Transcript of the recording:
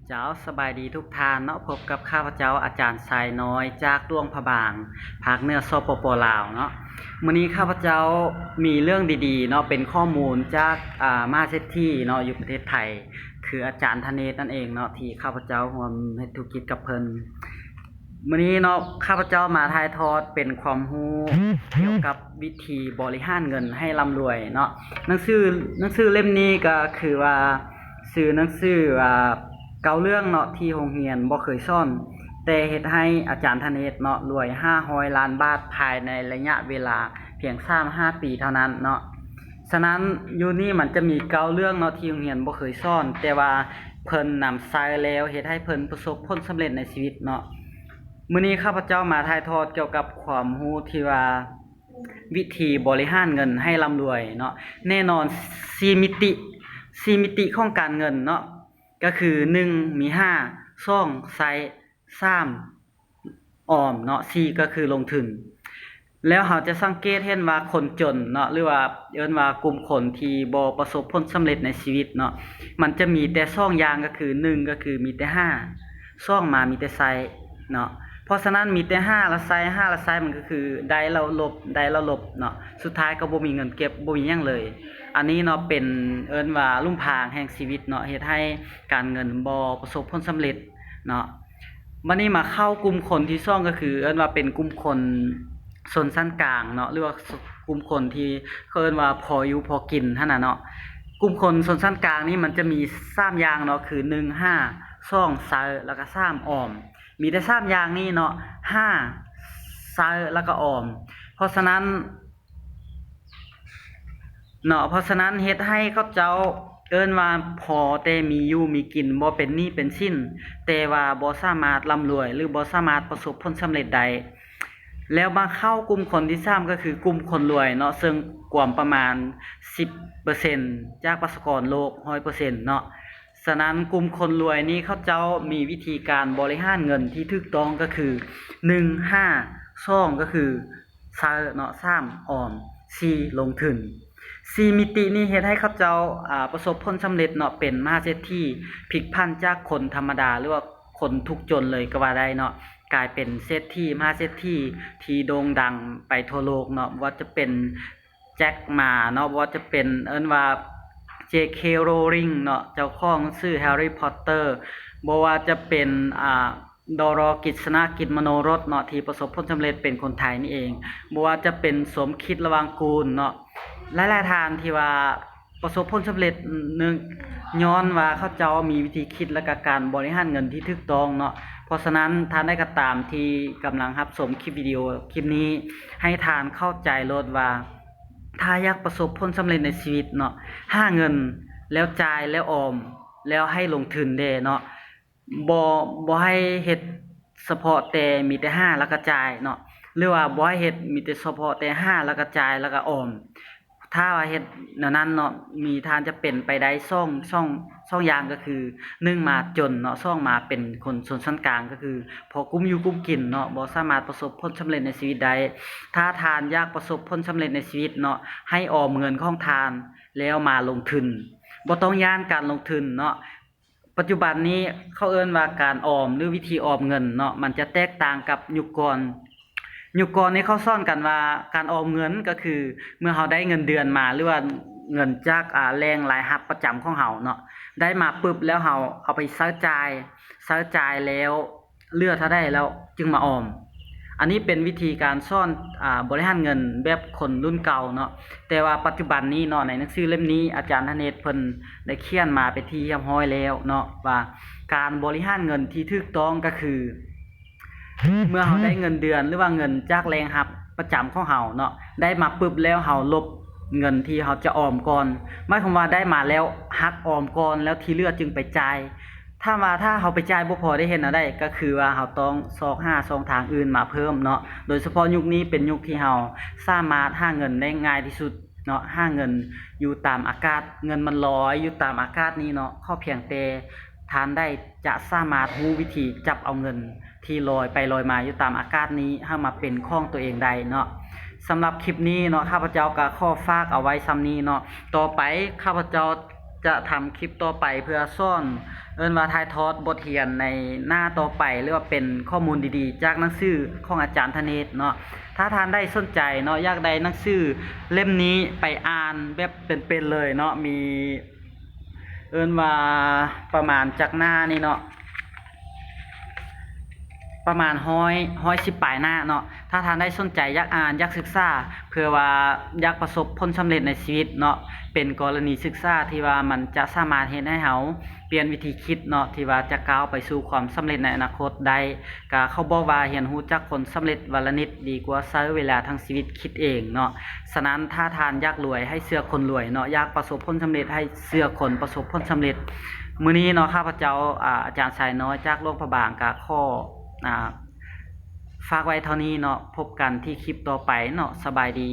ເຈົ້າ ສະບາຍດີທຸກທ່ານເນາະ, ພົບກັບຂ້າພະເຈົ້າອາຈານຊາຍນ້ອຍ ຈາກຫຼວງພະບາງ ພາກເໜືອ ສປປ ລາວເນາະ. ມື້ນີ້ຂ້າພະເຈົ້າມີເລື່ອງດີໆເນາະ, ເປັນຂໍ້ມູນຈາກ ອາ ມະຫາເສດຖີເນາະ ຢູ່ປະເທດໄທ ຄືອາຈານທະເນດນັ້ນເອງເນາະ ທີ່ຂ້າພະເຈົ້າຮ່ວມເຮັດທຸລະກິດກັບເພິ່ນ. ມື້ນີ້ເນາະ ຂ້າພະເຈົ້າມາຖ່າຍທອດເປັນຄວາມຮູ້ກ່ຽວກັບວິທີບໍລິຫານເງິນໃຫ້ລ່ຳລວຍເນາະ. ໜັງສື ໜັງສືເຫຼັ້ມນີ້ກໍຄືວ່າ ຊື່ໜັງສືວ່າ ເກົ້າເລື່ອງເນາະ ທີ່ໂຮງຮຽນບໍ່ເຄີຍສອນ ແຕ່ເຮັດໃຫ້ອາຈານທະເນດເນາະ ລວຍຫ້າຮ້ອຍລ້ານບາດ ພາຍໃນໄລຍະເວລາພຽງສາມຫ້າປີເທົ່ານັ້ນເນາະ. ສະນັ້ນ ຢູ່ນີ້ມັນຈະມີເກົ້າເລື່ອງເນາະ ທີ່ໂຮງຮຽນບໍ່ເຄີຍສອນ ແຕ່ວ່າເພິ່ນນຳໃຊ້ແລ້ວເຮັດໃຫ້ເພິ່ນປະສົບຜົນສຳເລັດໃນຊີວິດເນາະ. ມື້ນີ້ຂ້າພະເຈົ້າມາຖ່າຍທອດກ່ຽວກັບຄວາມຮູ້ທີ່ວ່າ ວິທີບໍລິຫານເງິນໃຫ້ລ່ຳລວຍເນາະ. ແນ່ນອນ ສີ່ມິຕິ ສີ່ມິຕິຂອງການເງິນເນາະ ກໍຄື ໜຶ່ງ ມີຫາ, ສອງ ໃຊ້, ສາມ ອອມເນາະ, ສີ່ ກໍຄືລົງທຶນ. ແລ້ວເຮົາຈະສັງເກດເຫັນວ່າຄົນຈົນເນາະ ຫຼືວ່າເອີ້ນວ່າກຸ່ມຄົນທີ່ບໍ່ປະສົບຜົນສຳເລັດໃນຊີວິດເນາະ ມັນຈະມີແຕ່ສອງຢ່າງ ກໍຄື ໜຶ່ງ ກໍຄືມີແຕ່ຫາ, ສອງ ມາມີແຕ່ໃຊ້ເນາະ. ເພາະສະນັ້ນ ມີແຕ່ຫາລະໃຊ້ ຫາລະໃຊ້ ມັນກໍຄືໄດ້ລະລົບ ໄດ້ລະລົບເນາະ, ສຸດທ້າຍກໍບໍ່ມີເງິນເກັບ ບໍ່ມີຫຍັງເລີຍ. ອັນນີ້ເນາະ ເປັນ ເອີ້ນວ່າຫຼຸມພາງແຫ່ງຊີວິດເນາະ ເຮັດໃຫ້ການເງິນບໍ່ປະສົບຜົນສຳເລັດເນາະ. ບັດນີ້ມາເຂົ້າກຸ່ມຄົນທີສອງ ກໍຄືເອີ້ນວ່າເປັນກຸ່ມຄົນຊົນຊັ້ນກາງເນາະ ຫຼືວ່າກຸ່ມຄົນທີ່ເຂົາເອີ້ນວ່າພໍຢູ່ພໍກິນຫັ້ນນະເນາະ. ກຸ່ມຄົນຊົນຊັ້ນກາງນີ້ມັນຈະມີສາມຢ່າງເນາະ ຄື ໜຶ່ງ ຫາ, ສອງ ໃຊ້ ແລ້ວກໍ ສາມ ອອມ. ມີແຕ່ສາມຢ່າງນີ້ເນາະ ຫາ, ໃຊ້ ແລ້ວກໍອອມ. ເພາະສະນັ້ນ ເນາະ ເພາະສະນັ້ນເຮັດໃຫ້ເຂົາເຈົ້າເອີ້ນວ່າພໍແຕ່ມີຢູ່ມີກິນ ບໍ່ເປັນໜີ້ເປັນສິນ ແຕ່ວ່າບໍ່ສາມາດລ່ຳລວຍ ຫຼືບໍ່ສາມາດປະສົບຜົນສຳເລັດໄດ້. ແລ້ວມາເຂົ້າກຸ່ມຄົນທີສາມ ກໍຄືກຸ່ມຄົນລວຍເນາະ ເຊິ່ງກວມປະມານສິບເປີເຊັນຈາກປະຊາກອນໂລກຮ້ອຍເປີເຊັນເນາະ. ສະນັ້ນກຸ່ມຄົນລວຍນີ້ເຂົາເຈົ້າມີວິທີການບໍລິຫານເງິນທີ່ຖືກຕ້ອງ ກໍຄື ໜຶ່ງ ຫາ, ສອງ ກໍຄື ໃຊ້ເນາະ, ສາມ ອອມ, ສີ່ ລົງທຶນ. ສີ່ມິຕິນີ້ເຮັດໃຫ້ເຂົາເຈົ້າ ອາ ປະສົບຜົນສຳເລັດເນາະ ເປັນມະຫາເສດຖີ ພລິກຜັນຈາກຄົນທຳມະດາ ຫຼືວ່າຄົນທຸກຈົນເລີຍກໍວ່າໄດ້ເນາະ ກາຍເປັນເສດຖີ ມະຫາເສດຖີທີ່ໂດ່ງດັງໄປທົ່ວໂລກເນາະ. ບໍ່ວ່າຈະເປັນ ແຈັກໝາເນາະ ບໍ່ວ່າຈະເປັນ ເອີ້ນວ່າ ເຈເຄ ໂຣລິງເນາະ ເຈົ້າຂອງໜັງສື Harry Potter, ບໍ່ວ່າຈະເປັນ ອາ ດອລໍ ກິດສະນະກິດມະໂນລົດເນາະ ທີ່ປະສົບຜົນສຳເລັດເປັນຄົນໄທນີ້ເອງ, ບໍ່ວ່າຈະເປັນ ສົມຄິດ ລະວັງກູນເນາະ ຫຼາຍໆທ່ານທີ່ວ່າປະສົບຜົນສຳເລັດ ເນື່ອງຍ້ອນວ່າເຂົາເຈົ້າມີວິທີຄິດ ແລະກະການບໍລິຫານເງິນທີ່ຖືກຕ້ອງເນາະ. ເພາະສະນັ້ນ ທ່ານໃດກໍຕາມທີ່ກຳລັງຮັບຊົມຄລິບວິດີໂອຄລິບນີ້ ໃຫ້ທ່ານເຂົ້າໃຈໂລດວ່າ ຖ້າຢາກປະສົບຜົນສຳເລັດໃນຊີວິດເນາະ ຫາເງິນ ແລ້ວຈ່າຍ ແລ້ວອອມ ແລ້ວໃຫ້ລົງທຶນແດ່ເນາະ. ບໍ່ ບໍ່ໃຫ້ເຮັດສະເພາະແຕ່ມີແຕ່ຫາແລ້ວກໍຈ່າຍເນາະ ຫຼືວ່າບໍ່ໃຫ້ເຮັດມີແຕ່ສະເພາະແຕ່ຫາແລ້ວກໍຈ່າຍແລ້ວກໍອອມ. ຖ້າວ່າເຮັດແນວນັ້ນເນາະ ມີທ່ານຈະເປັນໄປໄດ້ສອງ ສອງ ສອງຢ່າງ ກໍຄື ໜຶ່ງ ມາຈົນເນາະ, ສອງ ມາເປັນຄົນຊົນຊັ້ນກາງ ກໍຄືພໍກຸ້ມຢູ່ກຸ້ມກິນເນາະ, ບໍ່ສາມາດປະສົບຜົນສຳເລັດໃນຊີວິດໄດ້. ຖ້າທ່ານຢາກປະສົບຜົນສຳເລັດໃນຊີວິດເນາະ ໃຫ້ອອມເງິນຂອງທ່ານແລ້ວມາລົງທຶນ, ບໍ່ຕ້ອງຢ້ານການລົງທຶນເນາະ. ປັດຈຸບັນນີ້ເຂົາເອີ້ນວ່າການອອມ ຫຼື ວິທີອອມເງິນເນາະ ມັນຈະແຕກຕ່າງກັບຍຸກກ່ອນ. ຍຸກກ່ອນນີ້ເຂົາສອນກັນວ່າການອອມເງິນກໍຄື ເມື່ອເຮົາໄດ້ເງິນເດືອນມາ ຫຼືວ່າເງິນຈາກ ອາ ແຫຼ່ງລາຍຮັບປະຈຳຂອງເຮົາເນາະ ໄດ້ມາປຶບແລ້ວເຮົາເອົາໄປໃຊ້ຈ່າຍ, ໃຊ້ຈ່າຍແລ້ວເຫຼືອເທົ່າໃດແລ້ວຈຶ່ງມາອອມ. ອັນນີ້ເປັນວິທີການສອນ ອາ ບໍລິຫານເງິນແບບຄົນລຸ້ນເກົ່າເນາະ. ແຕ່ວ່າປັດຈຸບັນນີ້ເນາະ ໃນໜັງສືເຫຼັ້ມນີ້ ອາຈານທະເນດເພິ່ນໄດ້ຂຽນມາເປັນທີ່ຮຽບຮ້ອຍແລ້ວເນາະ ວ່າການບໍລິຫານເງິນທີ່ຖືກຕ້ອງກໍຄື ເມື່ອເຮົາໄດ້ເງິນເດືອນ ຫຼືວ່າເງິນຈາກແຫຼ່ງຮັບປະຈຳຂອງເຮົາເນາະ ໄດ້ມາປຶບແລ້ວເຮົາລົບເງິນທີ່ເຮົາຈະອອມກ່ອນ, ໝາຍຄວາມວ່າໄດ້ມາແລ້ວຫັກອອມກ່ອນ ແລ້ວທີ່ເຫຼືອຈຶ່ງໄປຈ່າຍ. ຖາມວ່າຖ້າເຮົາໄປຈ່າຍບໍ່ພໍໄດ້ເຮັດແນວໃດ? ກໍຄືວ່າເຮົາຕ້ອງຊອກຫາຊ່ອງທາງອື່ນມາເພີ່ມເນາະ. ໂດຍສະເພາະຍຸກນີ້ເປັນຍຸກທີ່ເຮົາສາມາດຫາເງິນໄດ້ງ່າຍທີ່ສຸດເນາະ, ຫາເງິນຢູ່ຕາມອາກາດ, ເງິນມັນລອຍຢູ່ຕາມອາກາດນີ້ເນາະ. ຂໍພຽງແຕ່ທ່ານໃດຈະສາມາດຮູ້ວິທີຈັບເອົາເງິນທີ່ລອຍໄປລອຍມາຢູ່ຕາມອາກາດນີ້ໃຫ້ມາເປັນຂອງຕົວເອງໄດ້ເນາະ. ສຳລັບຄລິບນີ້ເນາະ ຂ້າພະເຈົ້າກໍຂໍຝາກເອົາໄວ້ສ່ຳນີ້ເນາະ. ຕໍ່ໄປຂ້າພະເຈົ້າຈະທຳຄລິບຕໍ່ໄປເພື່ອສອນ ເອີ້ນວ່າຖ່າຍທອດບົດຮຽນໃນໜ້າຕໍ່ໄປ ຫຼືວ່າເປັນຂໍ້ມູນດີໆ ຈາກໜັງສືຂອງອາຈານທະເນດເນາະ. ຖ້າທ່ານໃດສົນໃຈເນາະ ຢາກໄດ້ໜັງສືເຫຼັ້ມນີ້ໄປອ່ານແບບເປັນໆເລີຍເນາະ ມີ ເອີ້ນວ່າປະມານຈັກໜ້ານີ້ເນາະ ປະມານຮ້ອຍ ຮ້ອຍສິບປາຍໜ້າເນາະ. ຖ້າທ່ານໃດສົນໃຈຢາກອ່ານ ຢາກສຶກສາ ເພື່ອວ່າຢາກປະສົບຜົນສຳເລັດໃນຊີວິດເນາະ ເປັນກໍລະນີສຶກສາທີ່ວ່າມັນຈະສາມາດເຮັດໃຫ້ເຮົາປ່ຽນວິທີຄິດເນາະ ທີ່ວ່າຈະກ້າວໄປສູ່ຄວາມສຳເລັດໃນອະນາຄົດໄດ້. ກະເຂົາບອກວ່າຮຽນຮູ້ຈາກຄົນສຳເລັດວັນລະນິດ ດີກວ່າໃຊ້ເວລາທັງຊີວິດຄິດເອງເນາະ. ສະນັ້ນ ຖ້າທ່ານຢາກລວຍ ໃຫ້ເຊື່ອຄົນລວຍເນາະ, ຢາກປະສົບຜົນສຳເລັດ ໃຫ້ເຊື່ອຄົນປະສົບຜົນສຳເລັດ. ມື້ນີ້ເນາະ ຂ້າພະເຈົ້າ ອາ ອາຈານຊາຍນ້ອຍ ຈາກຫຼວງພະບາງ ກະຂໍ ອາ ຝາກໄວ້ເທົ່ານີ້ເນາະ. ພົບກັນທີ່ຄລິບຕໍ່ໄປເນາະ. ສະບາຍດີ.